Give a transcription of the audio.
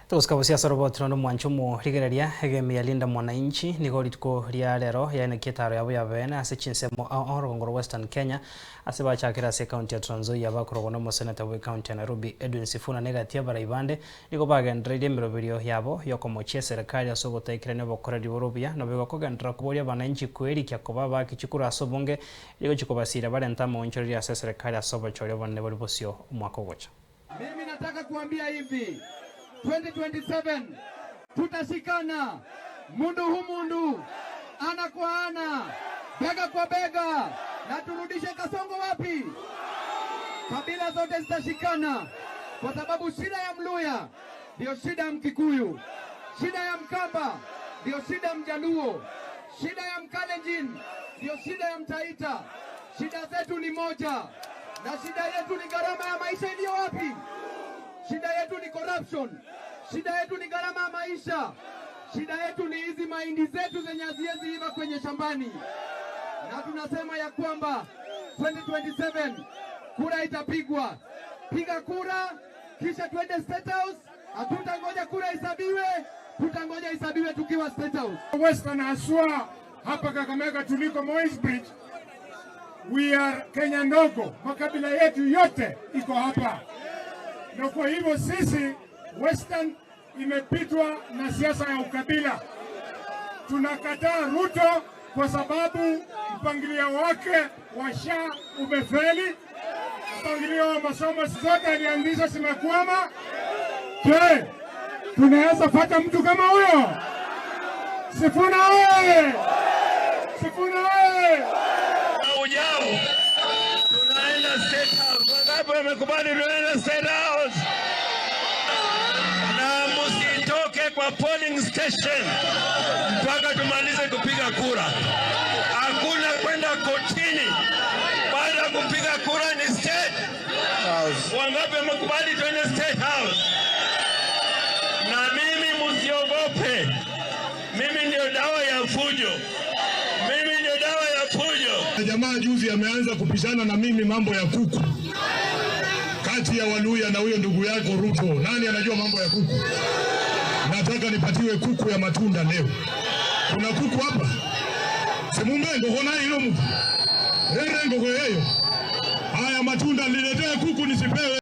Tugusikabo siasa robotiro no mwanchumo rigereria egemi ya Linda Mwananchi nigo rituko ria rero yaani kitaro yabo ya bene ase chinsemo orogongoro Western Kenya ase bachakira ase county ya Trans Nzoia bakorogwa no moseneta we county ya Nairobi Edwin Sifuna negatia baraibande nigo bagendereire emiroberio yabo yokomochia serikali ase ogotaikirania obokoreri borobia nobigo kogendera koboria abananchi kwerikia koba bakichikura ase obonge rigo chikobasira barenta amaonchoreria ase serikali ase obochori obonene bori bosio omwaka ogocha. Mimi nataka kuambia hivi, 2027 tutashikana mundu hu mundu, ana kwa ana, bega kwa bega, na turudishe Kasongo wapi? Kabila zote zitashikana, kwa sababu shida ya Mluya ndio shida ya Mkikuyu, shida ya Mkamba ndio shida ya Mjaluo, shida ya Mkalenjin ndio shida ya Mtaita. Shida zetu ni moja, na shida yetu ni gharama ya maisha iliyo wapi? Shida yetu ni corruption. Shida yetu ni gharama ya maisha. Shida yetu ni hizi mahindi zetu zenye haziwezi iva kwenye shambani, na tunasema ya kwamba 2027 kura itapigwa. Piga kura kisha twende State House. Hatutangoja kura isabiwe, tutangoja isabiwe tukiwa State House. Western haswa hapa Kakamega tuliko Moi's Bridge, we are Kenya ndogo, makabila yetu yote iko hapa, na kwa hivyo sisi Western imepitwa na siasa ya ukabila. Tunakataa Ruto kwa sababu mpangilio wake wa SHA umefeli, mpangilio wa masomo zote alianzisha zimekwama. Je, tunaweza fata mtu kama huyo? Sifuna oye! Sifuna oye! Ujao tunaenda State House. Wangapi wamekubali tunaenda State House? Na msitoke kwa polling station mpaka tumalize kupiga kura. Hakuna kwenda kotini baada ya kupiga kura, ni State House. Wangapi wamekubali tuende State House? Na mimi msiogope, mimi ndio dawa ya fujo, mimi ndio dawa ya fujo. Jamaa juzi ameanza kupishana na mimi mambo ya kuku, kati ya Waluya na huyo ndugu yako Ruto. Nani anajua mambo ya kuku? Nataka nipatiwe kuku ya matunda leo. Kuna kuku hapa? Simumbe ngoko naye ilo mtu. Rere ngoko yeyo. Haya matunda niletee kuku nisipewe.